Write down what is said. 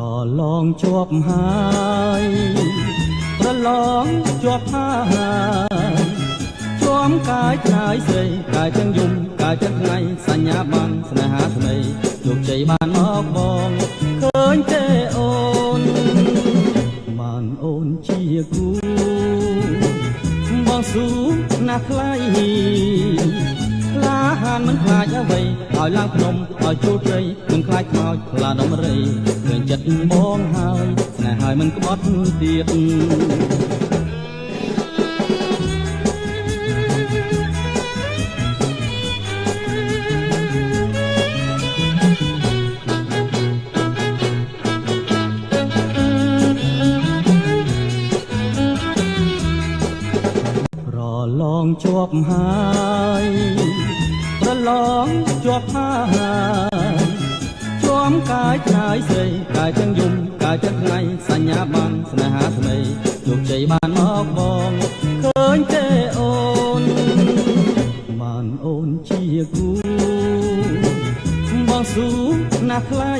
ឡងជាប់ហើយ ប្រឡងជាប់ហើយ ជាំកាយថ្លៃស្រី កាយទាំងយំកាយទាំងថ្ងៃ សញ្ញាបានស្នេហាថ្មី ជោគជ័យបានមកបង ឃើញទេអូន? បានអូនជាគូបងស៊ូណាស់ថ្លៃ ក្លាហានមិនខ្លាចអ្វី ឲ្យឡើងភ្នំឲ្យចូលព្រៃ មិនខ្លាចខ្មោចខ្លាដំរី ឃើញចិត្តបងហើយ ស្នេហ៍ហើយមិនក្បត់ទៀត។ ប្រឡងជាប់ហើយ ប្រឡងជាប់ហើយ ជាំកាយថ្លៃស្រី កាយទាំងយំកាយទាំងថ្ងៃ សញ្ញាបានស្នេហាថ្មី ជោគជ័យបានមកបង ឃើញទេអូន? បានអូនជាគូបងស៊ូណាស់ថ្លៃ